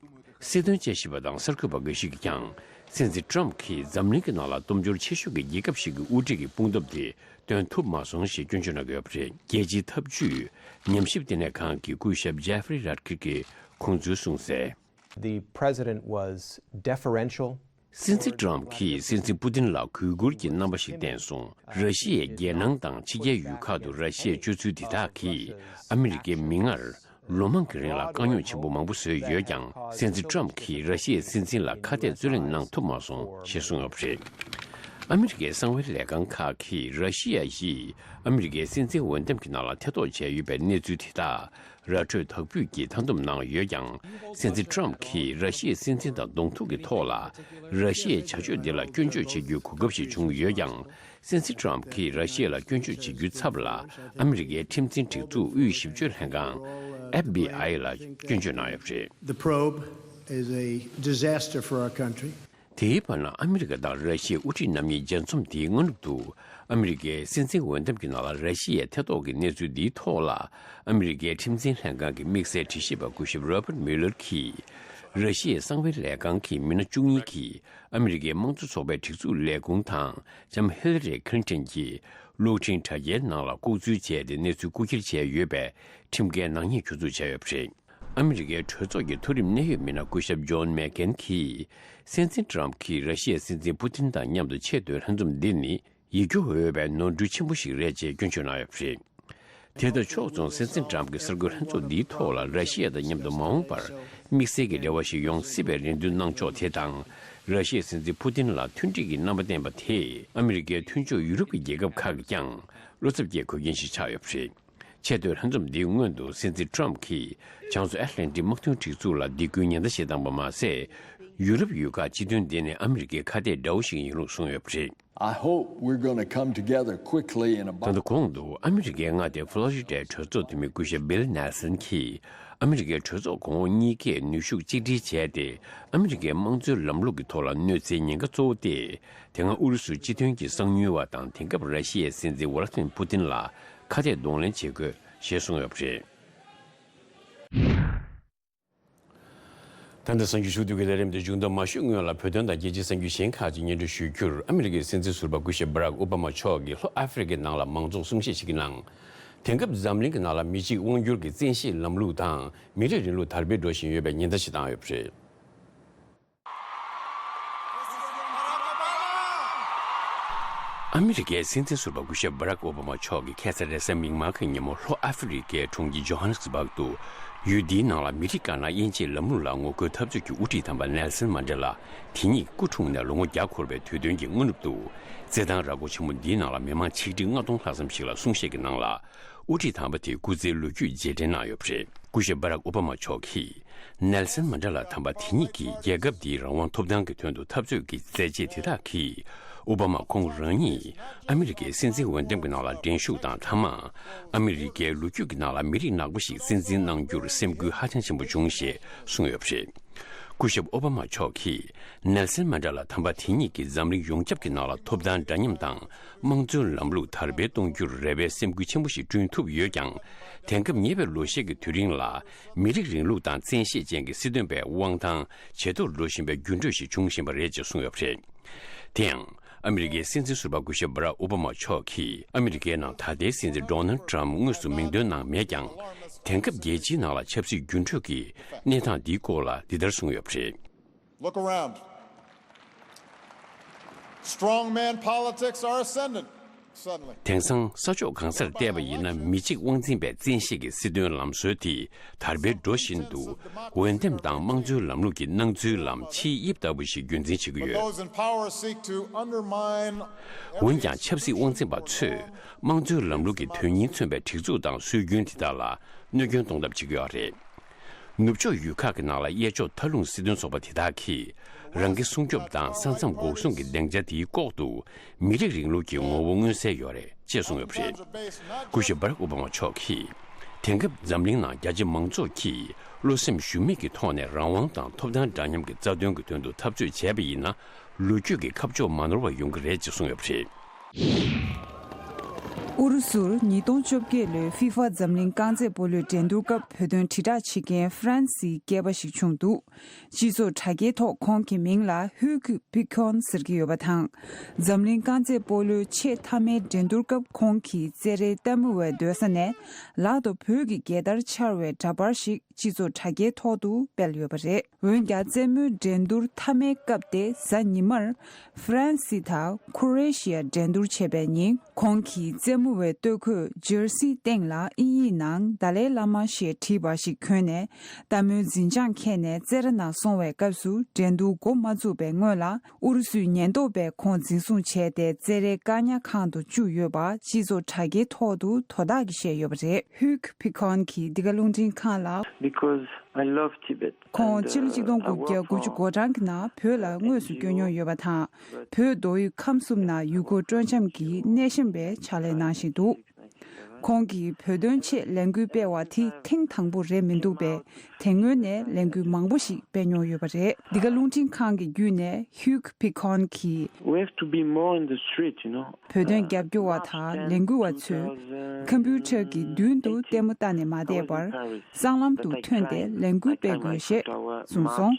སྲིད་དོན་དཔྱད་ཞིབ་པ་དང་གསར་འགོད་པ་འགའ་ཞིག་གིས་ཀྱང་། སྲིད་འཛིན་ཊམ་གྱིས་འཛམ་གླིང་གི་ནང་ལ་སྟོབས་འབྱོར་ཆེ་ཤོས་ཀྱི་རྒྱལ་ཁབ་ཞིག་གི་དབུ་ཁྲིད་ཀྱི་དཔུང་སྟོབས་དེ་འདོན་ཐུབ་མ་སོང་ཞེས་སྐྱོན་བརྗོད་གནང་གི་ཡོད་པ་རེད། རྒྱལ་སྤྱིའི་འཐབ་ཇུས་ཉམས་ཞིབ་ལྟེ་གནས་ཁང་གི་སྐུ་ཞབས་ཇེ་ཧྥི་རི་རད་ཁིར་གྱིས་ཁོང་ཚོའི་གསུངས་གསལ། The president was deferential. སྲིད་འཛིན་ཊམ་གྱིས་སྲིད་འཛིན་པུ་ཏིན་ལ་གུས་བཀུར་གྱི་རྣམ་པ་ཞིག་བསྟན་སོང་། ར་ཤི་ཡའི་རྒྱལ་ནང་དང་ཕྱི་རྒྱལ་ཡུལ་ཁག་ཏུ་ར་ཤི་ཡའི་སྤྱོད་ཚུལ་དེ་དག་གིས་ཨ་མི་རི་ཀའི་མིག་སྔར། ལོ་མང་གི་རིང་ལ་དཀའ་རྙོག་ཆེན་པོ་མང་པོ་བཟོས་ཡོད་ཀྱང་། སྲིད་འཛིན་ཊམ་གྱིས་ར་ཤི་ཡའི་སྲིད་འཛིན་ལ་ཁ་གཏད་རྩོད་གླེང་གནང་ཐུབ་མ་སོང་ཞེས་གསུངས་ཡོད་པ་རེད། ཨ་མི་རི་ཀའི་གསང་བའི་ལས་ཁང་ཁག་གིས་ར་ཤི་ཡ་ཡིས་ཨ་མི་རི་ཀའི་སྲིད་འཛིན་འོས་འདེམས་ཀྱི་ནང་ལ་ཐེ་གཏོགས་བྱས་ཡོད་པའི་གནས་ཚུལ་དེ་དག་ར་འཕྲོད་དག་འབུད་ཀྱིས་མཐའ་སྡོམ་གནང་ཡོད་ཀྱང་། སྲིད་འཛིན་ཊམ་གྱིས་ར་ཤི་ཡའི་སྲིད་འཛིན་དང་གདོང་ཐུག་གི་ཐོག་ལ་ར་ཤི་ཡའི་བྱ་སྤྱོད་འདི་ལ་སྐྱོན་བརྗོད་བྱེད་རྒྱུའི་གོ་སྐབས་ཤིག་བྱུང་ཡོད་ཀྱང་། སྲིད་འཛིན་ཊམ་གྱིས་ར་ཤི་ཡ་ལ་སྐྱོན་བརྗོད་བྱེད་རྒྱུའི་ཚབ་ལ་ཨ་མི་རི་ཀའི་ཁྲིམས་འཛིན་སྒྲིག་འཛུགས་དབུས་ཞིབ་དཔྱོད་ལྷན་ཁང་། ཨེཕ་བྷི་ཨའི་ལ་སྐྱོན་བརྗོད་གནང་ཡོད་པ་རེད། The probe is a disaster for our country. དེའི་བར་ན་ཨ་མི་རི་ཀ་དང་ར་ཤི་ཡའི་དབུ་ཁྲིད་རྣམ་གཉིས་མཇལ་འཛོམས་དེའི་སྔ་ནུབ་ཏུ། ཨ་མི་རི་ཀའི་སྲིད་འཛིན་འོས་འདེམས་ཀྱི་ནང་ལ་ར་ཤི་ཡའི་ཐེ་གཏོགས་ཀྱི་གནས་ཚུལ་འདིའི་ཐོག་ལ། ཨ་མི་རི་ཀའི་ཁྲིམས་འཛིན་ལྷན་ཁང་གི་དམིགས་བསལ་དྲི་ཞིབ་པ་སྐུ་ཞབས་Robert Mueller གྱིས། ར་ཤི་ཡའི་གསང་བའི་ལས་ཁང་གི་མི་སྣ་བཅུ་གཉིས་ཀྱིས་ཨ་མི་རི་ཀའི་དམངས་གཙོ་ཚོགས་པའི་སྒྲིག་འཛུགས་ལས་ཁུངས་དང་ལྕམ་ཧི་ལ་རི་ཁི་ལིན་ཏོན་གྱི་གློག་འཕྲིན་དྲ་རྒྱའི་ནང་ལ་ལྐོག་འཛུལ་བྱས་ཏེ་གནས་ཚུལ་རྐུ་འཁྱེར་བྱས་ཡོད་པའི་ཁྲིམས་འགལ་ནག་ཉེས་གྱོད་འཛུགས་བྱས་ཡོད་པ་རེད། ཨ་མི་རི་ཀའི་གྲོས་ཚོགས་ཀྱི་མཐོ་རིམ་གནད་ཡོད་མི་སྣ་སྐུ་ཞབས་ཇོན་མེག་ཀེན་གྱིས། སྲིད་འཛིན་ཊམ་གྱིས་ར་ཤི་ཡའི་སྲིད་འཛིན་པུ་ཏིན་དང་མཉམ་དུ་ཆེས་མཐོའི་ལྷན་འཛོམས་འདི་ནི་ཡིད་སྐྱོ་འོས་པའི་ནོར་འཁྲུལ་ཆེན་པོ་ཞིག་རེད་ཅེས་སྐྱོན་བརྗོད་གནང་ཡོད་པ་རེད། དེ་དང་ཕྱོགས་མཚུངས། སྲིད་འཛིན་ཊམ་གྱིས་གསར་འགོད་ལྷན་ཚོགས་འདིའི་ཐོག་ལ་ར་ཤི་ཡ་དང་མཉམ་དུ་མ་འོངས་པར་དམིགས་བསལ་གྱི་འབྲེལ་བ་ཞིག་ཡོང་སྲིད་པའི་རེ་འདུན་གནང་ཕྱོགས་དེ་དང་། ར་ཤི་ཡའི་སྲིད་འཛིན་པུ་ཏིན་ལ་མཐུན་སྒྲིལ་གྱི་རྣམ་པ་བསྟན་པ་དེས་ཨ་མི་རི་ཀའི་མཐུན་ཕྱོགས་ཡུ་རོབ་ཀྱི་རྒྱལ་ཁབ་ཁག་གིས་ཀྱང་བློ་འཚབ་སྐྱེ་དགོས་རྐྱེན་ཞིག་ཆགས་ཡོད་པ་རེད། ཆེས་མཐོའི་ལྷན་འཛོམས་འདིའི་སྔོན་དུ་སྲིད་འཛིན་ཊམ་གྱིས་བྱང་མཚོ་ཨེཊ་ལན་ཊིག་དམག་དོན་སྒྲིག་འཛུགས་ལ་སྡིགས་སྐུལ་ཉེན་བརྡ་ཞིག་བཏང་པ་མ་ཟད། ཡུ་རོབ་ཡུལ་ཁག་སྤྱི་མཐུན་འདི་ནི་ཨ་མི་རི་ཀའི་ཁ་གཏད་འདྲ་བོ་ཞིག་ཡིན་ལུགས་གསུངས་ཡོད་པ་རེད། I hope we're going to come together quickly in a ད་ལྟ་གོང་དུ་ཨ་མི་རི་ཀའི་མངའ་སྡེ་ཕོ་ལོ་རི་ཌའི་གྲོས་ཚོགས་འཐུས་མི་སྐུ་ཞབས་བྷིལ་ནེལ་སན་གྱིས། ཨ་མི་རི་ཀའི་གྲོས་ཚོགས་གོང་འོག་གཉིས་ཀས་ནུས་ཤུགས་གཅིག་སྒྲིལ་བྱས་ཏེ། ཨ་མི་རི་ཀའི་དམངས་གཙོའི་ལམ་ལུགས་ཀྱི་ཐོག་ལ་གནོད་འཚེའི་ཉེན་ཁ་གཙོ་བོ་སྟེ། དེ་སྔ་ཨུ་རུ་སུ་སྤྱི་མཐུན་གྱི་གསང་ཉུལ་བ་དང་དེང་སྐབས་ར་ཤི་ཡའི་སྲིད་འཛིན་ཝ་ལ་ཏི་མིར་པུ་ཏིན་ལ་ཁ་གཏད་གདོང་ལེན་བྱེད་དགོས་ཞེས་གསུངས་ཡོད་པ་རེད། ད་ལྟ་གསར་འགྱུར་ཞུ་གཏུག་གི་ལས་རིམ་དེ་མཇུག་བསྡོམས་མ་ཞུས་སྔོན་ལ། བོད་དོན་དང་རྒྱལ་སྤྱིའི་གསར་འགྱུར་གཞན་ཁག་ཅིག་སྙན་སྒྲོན་ཞུ་རྒྱུར། ཨ་མི་རི་ཀའི་སྲིད་འཛིན་ཟུར་པ་སྐུ་ཞབས་བྷ་རག་ཨོ་བྷ་མ་མཆོག་གིས་ལྷོ་ཨ་ཧྥེ་རི་ཀའི་ནང་ལ་མང་ཚོགས་གསུང་བཤད་ཞིག་གི་ནང་། དེང་སྐབས་འཛམ་གླིང་གི་ནང་ལ་མི་གཅིག་དབང་སྒྱུར་གྱི་བཙན་ཤེད་ལམ་ལུགས་དང་མི་རིགས་རིང་ལུགས་དར་སྤེལ་འགྲོ་བཞིན་ཡོད་པའི་ཉེན་བརྡ་ཞིག་བཏང་ཡོད་པ་རེད། ཨ་མི་རི་ཀའི་སྲིད་འཛིན་ཟུར་པ་སྐུ་ཞབས་བྷ་རག་ཨོ་བྷ་མ་མཆོག་གིས་ཁ་སང་རེས་གཟའ་མིག་དམར་གྱི་ཉིན་མོ་ལྷོ་ཨ་ཧྥེ་རི་ཀའི་གྲོང་ཁྱེར་ཇོ་ཧན་སི་བྷག་ཏུ། ཡུལ་འདིའི་ནང་ལ་མི་རིགས་དཀར་ནག་དབྱེ་འབྱེད་ལམ་ལུགས་ལ་ངོ་རྒོལ་འཐབ་རྩོད་ཀྱི་དབུ་ཁྲིད་དམ་པ་ནེལ་སན་མན་ཌེ་ལ་དེ་ཉིད་སྐུ་འཁྲུངས་ནས་ལོ་ངོ་བརྒྱ་འཁོར་བའི་དུས་སྟོན་གྱི་སྔ་ནུབ་ཏུ། རྩེད་ཐང་ར་སྐོར་ཆེན་མོ་འདིའི་ནང་ལ་མི་མང་ཆིག་ཁྲི་ལྔ་སྟོང་ལྷག་ཙམ་ཞིག་ལ་གསུང་བཤད་ཀྱི་ནང་ལ། དབུ་ཁྲིད་དམ་པ་དེའི་སྐུ་ཚེའི་ལོ་རྒྱུས་རྗེས་དྲན་གནང་ཡོད་པ་རེད། སྐུ་ཞབས་བྷ་རག་ཨོ་བྷ་མ་མཆོག་གིས། ནེལ་སན་མན་ཌེ་ལ་དམ་པ་དེ་ཉིད་ཀྱིས་རྒྱལ་ཁབ་འདིའི་རང་དབང་ཐོབ་ཐང་གི་དོན་དུ་འཐབ་རྩོད་ཀྱི་མཛད་རྗེས་དེ་དག་གིས། ཨོ་བྷ་མ་ཁོང་རང་ཉིད་ཨ་མི་རི་ཀའི་སྲིད་འཛིན་འོས་འདེམས་ཀྱི་ནང་ལ་འགྲན་ཞུགས་དང་། མཐའ་མ་ཨ་མི་རི་ཀའི་ལོ་རྒྱུས་ཀྱི་ནང་ལ་མི་རིགས་ནག་པོ་ཞིག་སྲིད་འཛིན་གནང་རྒྱུར་སེམས་འགུལ་ཧ་ཅང་ཆེན་པོ་བྱུང་ཞེས་གསུངས་ཡོད་པ་རེད། སྐུ་ཞབས་ཨོ་བྷ་མ་མཆོག་གིས། ནེལ་སན་མན་ཌེ་ལ་དམ་པ་དེ་ཉིད་ཀྱིས་འཛམ་གླིང་ཡོངས་ཁྱབ་ཀྱི་ནང་ལ་ཐོབ་ཐང་འདྲ་མཉམ་དང་། དམངས་གཙོའི་ལམ་ལུགས་དར་སྤེལ་གཏོང་རྒྱུར་རེ་བའི་སེམས་འགུལ་ཆེན་པོ་ཞིག་བསྐྲུན་ཐུབ་ཡོད་ཀྱང་། དེང་སྐབས་ཉེ་བའི་ལོ་ཤས་ཀྱི་དུས་རིང་ལ། མི་རིགས་རིང་ལུགས་དང་བཙན་ཤེད་ཅན་གྱི་སྲིད་དོན་པའི་དབང་ཐང་ཇེ་མཐོར་འགྲོ་བཞིན་པའི་འགྱུར་འགྲོས་ཤིག་འབྱུང་བཞིན་པ་རེད་ཅེས་གསུངས་ཡོད་པ་རེད། དེ་ཡང་། ཨ་མི་རི་ཀའི་སྲིད་འཛིན་ཟུར་པ་སྐུ་ཞབས་བྷ་རག་ཨོ་བྷ་མ་མཆོག་གིས། ཨ་མི་རི་ཀའི་ནང་ད་ལྟའི་སྲིད་འཛིན་ཌོ་ནལ་ཊམ་དངོས་སུ་མིང་འདོན་གནང་མེད་ཀྱང་། དེང་སྐབས་རྒྱལ་སྤྱིའི་ནང་ལ་ཆབ་སྲིད་འགྱུར་འགྲོས་ཀྱི་གནས་སྟངས་འདིའི་སྐོར་ལ་འདི་ལྟར་གསུངས་ཡོད་པ་རེད། Look around. Strongman politics are ascendant suddenly. དེང་སང་ས་ཕྱོགས་གང་སར་བལྟས་པ་ཡིན་ན། མི་གཅིག་དབང་འཛིན་པའི་བཙན་ཤེད་ཀྱི་སྲིད་དོན་ལམ་སྲོལ་དེ་དར་སྤེལ་འགྲོ་བཞིན་འདུག་འོས་འདེམས་དང་དམངས་གཙོའི་ལམ་ལུགས་ཀྱི་སྣང་ཚུལ་ལམ་ཕྱིའི་དབྱིབས་ལྟ་བུ་ཞིག་རྒྱུན་འཛིན་བྱེད་ཀྱི་ཡོད། Those in power seek to undermine འོན་ཀྱང་། ཆབ་སྲིད་དབང་འཛིན་པ་ཚོས་དམངས་གཙོའི་ལམ་ལུགས་ཀྱི་དོན་སྙིང་མཚོན་པའི་སྒྲིག་འཛུགས་དང་སྲོལ་རྒྱུན་དེ་དག་ལ་གནོད་སྐྱོན་གཏོང་ཐབས་བྱེད་ཀྱི་ཡོད་རེད། ནུབ་ཕྱོགས་ཡུལ་ཁག་གི་ནང་ལ་གཡས་ཕྱོགས་མཐའ་ལྷུང་སྲིད་དོན་ཚོགས་པ་དེ་དག་གིས། རང་གི་སྲུང་སྐྱོབ་དང་ས་མཚམས་འགོག་སྲུང་གི་སྡིངས་ཆ་དེའི་ལྐོག་ཏུ། མི་རིགས་རིང་ལུགས་ཀྱི་ངོ་བོ་མངོན་གསལ་ཡོད་རེད་ཅེས་གསུངས་ཡོད་པ་རེད། སྐུ་ཞབས་བྷ་རག་ཨོ་བྷ་མ་མཆོག་གིས། དེང་སྐབས་འཛམ་གླིང་ནང་རྒྱ་ཆེ་མང་ཚོགས་ཀྱིས་བློ་སེམས་ཞུམ་མེད་ཀྱི་ཐོག་ནས་རང་དབང་དང་ཐོབ་ཐང་འདྲ་མཉམ་གྱི་རྩ་དོན་གྱི་དོན་དུ་འཐབ་རྩོད་བྱས་པ་ཡིན་ན། ལོ་རྒྱུས་ཀྱི་ཁ་ཕྱོགས་མ་ནོར་བ་ཡོང་གི་རེད་ཅེས་གསུངས་ཡོད་པ་རེད། ཨུ་རུ་སུར་ཉིས་སྟོང་བཅོ་བརྒྱད་ལོའི་ཧྥི་ཧྥ་འཛམ་གླིང་རྐང་རྩེད་སྤོ་ལོའི་འགྲན་བསྡུར་སྐབས་བོད་དོན་དྲིལ་བསྒྲགས་བྱེད་མཁན་ཧྥ་རན་སིའི་སྐྱེས་པ་ཞིག་བྱུང་འདུག་སྤྱི་ཚོགས་དྲ་རྒྱའི་ཐོག་ཁོང་གི་མིང་ལ་ཧུའུ་ཀུ་པི་ཁོན་ཟེར་གྱི་ཡོད་པ་དང་། འཛམ་གླིང་རྐང་རྩེད་སྤོ་ལོའི་ཆེས་མཐའ་མའི་འགྲན་བསྡུར་སྐབས་ཁོང་གིས་རྩེད་རའི་སྟབས་མི་བའི་སྡོད་ས་ནས་ལག་ཏུ་བོད་ཀྱི་རྒྱལ་དར་འཕྱར་བའི་འདྲ་པར་ཞིག་སྤྱི་ཚོགས་དྲ་རྒྱའི་ཐོག་ཏུ་སྤེལ་ཡོད་པ་རེད། འོན་ཀྱང་རྩེད་མོའི་འགྲན་བསྡུར་མཐའ་མའི་སྐབས་ཏེ་གཟའ་ཉི་མར་ཧྥ་རན་སི་དང་ཁོ་རེ་ཤི་ཡ་འགྲན་བསྡུར་བྱས་པའི་ཉིན་ཁོང་གིས་རྩེད་ ལྟད་མོ་བའི་སྟོད་གོས་ཇར་སིའི་སྟེང་ལ་དབྱིན་ཡིག་ནང་དཱ་ལའི་བླ་མ་ཞེས་བྲིས་པ་ཞིག་གྱོན་ནས། ལྟད་མོའི་འཛིན་བྱང་འཁྱེར་ནས་རྩེད་ར་ནང་སོང་བའི་སྐབས་སུ། འགྲན་བསྡུར་འགོ་མ་བཙུགས་པའི་སྔོན་ལ། ཨུ་རུ་སུའི་ཉེན་རྟོག་པས་ཁོང་འཛིན་བཟུང་བྱས་ཏེ། རྩེད་རའི་བཀག་ཉར་ཁང་དུ་བཅུག་ཡོད་པ་སྤྱི་ཚོགས་དྲ་རྒྱའི་ཐོག་ཏུ་དོ་བདག་གིས་བཤད་ཡོད་པ་རེད། ཧུག་ཕི་ཁོན་གྱིས་འདི་ག་རླུང་འཕྲིན་ཁང་ལ། Because I love Tibet. ཁོང་ཕྱི་ལོ་གཅིག་སྟོང་དགུ་བརྒྱ་དགུ་བཅུ་གོ་གྲངས་ཀྱི་ནང་བོད་ལ་དངོས་སུ་བསྐྱོད་མྱོང་ཡོད་པ་དང་། བོད་མདོ་དབུས་ཁམས་གསུམ་ནང་ཡུལ་སྐོར་སྤྲོ་འཆམ་གྱི་སྣེ་ཤན་པའི་ཕྱག་ལས་གནང་བཞིན་འདུག་ཁོང་གིས་བོད་དོན་ཆེད་ལས་འགུལ་སྤེལ་བ་དེ་ཐེངས་དང་པོ་རེད་མི་འདུག་པས། དེ་སྔོན་ནས་ལས་འགུལ་མང་པོ་ཞིག་སྤེལ་མྱོང་ཡོད་པ་རེད། འདི་ག་རླུང་འཕྲིན་ཁང་གི་བརྒྱུད་ནས་ཧུག་ཕི་ཁོན་གྱིས། We have to be more in the street, you know. བོད་དོན་རྒྱབ་སྐྱོར་བ་དང་ལས་འགུལ་བ་ཚོས་ཁམ་པུ་ཊར་གྱི་མདུན་དུ་ལྟད་མོ་ལྟ་ནས་མ་བསྡད་པར། སྲང་ལམ་དུ་ཐོན་ཏེ་ལས་འགུལ་སྤེལ་དགོས་ཞེས་གསུངས་སོང་།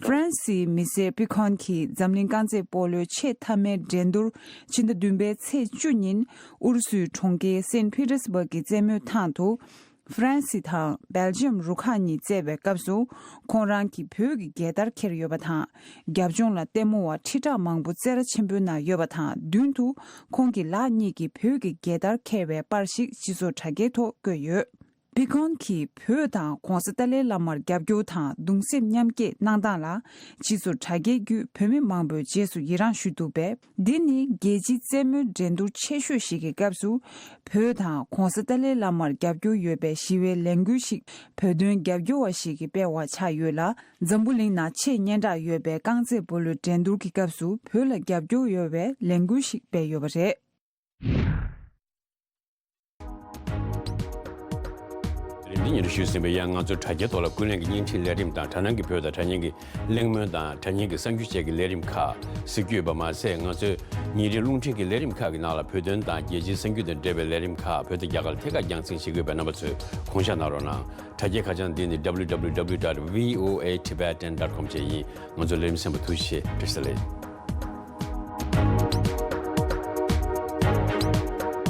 ཧྥ་རན་སིའི་མི་སེར་པི་ཁོན་གྱིས་འཛམ་གླིང་རྐང་རྩེད་སྤོ་ལོའི་ཆེས་མཐའ་མའི་འགྲན་བསྡུར་ཕྱི་ཟླ་བདུན་པའི་ཚེས་བཅུ་ཉིན་ཨུ་རུ་སུའི་གྲོང་ཁྱེར་སེན་ཕི་ཏེར་སྦུག་གི་རྩེད་མོའི་ཐང་དུ། ཧྥ་རན་སི་དང་སྦེལ་ཇི་ཡམ་རུ་ཁག་གཉིས་རྩེད་པའི་སྐབས་སུ། ཁོང་རང་གིས་བོད་ཀྱི་རྒྱལ་དར་འཁྱེར་ཡོད་པ་དང་། རྒྱབ་ལྗོངས་ལ་ལྟད་མོ་བ་ཁྲི་ཕྲག་མང་པོ་རྩེད་ར་ཆེན་པོའི་ནང་ཡོད་པ་དང་། མདུན་དུ་ཁོང་གི་ལག་གཉིས་ཀྱིས་བོད་ཀྱི་རྒྱལ་དར་འཁྱེར་བའི་པར་ཞིག་སྤྱི་ཚོགས་དྲ་རྒྱའི་ཐོག་བཀོད་ཡོད། པི་ཁོན་གྱིས་བོད་དང་༸གོང་ས་ཏཱ་ལའི་བླ་མར་རྒྱབ་སྐྱོར་དང་གདུང་སེམས་མཉམ་སྐྱེད་གནང་སྟངས་ལ། སྤྱི་ཚོགས་དྲ་རྒྱའི་བརྒྱུད་བོད་མི་མང་པོས་རྗེས་སུ་ཡི་རངས་ཞུས་འདུག་པས། འདི་ནི་རྒྱལ་སྤྱིའི་རྩེད་མོའི་འགྲན་བསྡུར་ཆེ་ཤོས་ཤིག་གི་སྐབས་སུ། བོད་དང་༸གོང་ས་ཏཱ་ལའི་བླ་མར་རྒྱབ་སྐྱོར་ཡོད་པའི་ཞི་བའི་ལས་འགུལ་ཞིག་བོད་དོན་རྒྱབ་སྐྱོར་བ་ཞིག་གིས་སྤེལ་བ་ཆགས་ཡོད་ལ། འཛམ་བུ་གླིང་ནང་ཆེས་སྙན་གྲགས་ཡོད་པའི་རྐང་རྩེད་སྤོ་ལོའི་འགྲན་བསྡུར་གྱི་སྐབས་སུ་བོད་ལ་རྒྱབ་སྐྱོར་ཡོད་པའི་ལས་འགུལ་ཞིག་སྤེལ་ཡོད་པ་རེད། རིམ་འདི་ཉིན་རེ་ཞུས་ཟིན་པའི་ཡང་ང་ཚོའི་དྲ་རྒྱའི་ཐོག་ལ་ཀུན་གླེང་གི་བརྙན་འཕྲིན་ལས་རིམ་དང་། དྲ་སྣང་གི་བོད་དང་དྲ་བརྙན་གྱི་གླེང་མོལ་དང་། དྲ་བརྙན་གྱི་གསར་འགྱུར་བཅས་ཀྱི་ལས་རིམ་ཁག་གཟིགས་རྒྱུ་ཡོད་པ་མ་ཟད། ང་ཚོའི་ཉིན་རེའི་རླུང་འཕྲིན་གྱི་ལས་རིམ་ཁག་གི་ནང་ལ་བོད་དོན་དང་རྒྱལ་སྤྱིའི་གསར་འགྱུར་དང་འབྲེལ་བའི་ལས་རིམ་ཁག་བོད་དང་རྒྱ་གར་ལ་ཐད་ཀར་རྒྱང་སྲིང་བྱེད་ཀྱི་ཡོད་པས། རྣམ་པ་ཚོས་དགོངས་ཞག་གནང་རོགས་གནང་། དྲ་རྒྱའི་ཁ་བྱང་འདི་ནི་www.voatibetan.com བཅས་ཡིན། ང་ཚོ་ལས་རིམ་གསན་པར་ཐུགས་རྗེ་ཆེ། བཀྲ་ཤིས་བདེ་ལེགས།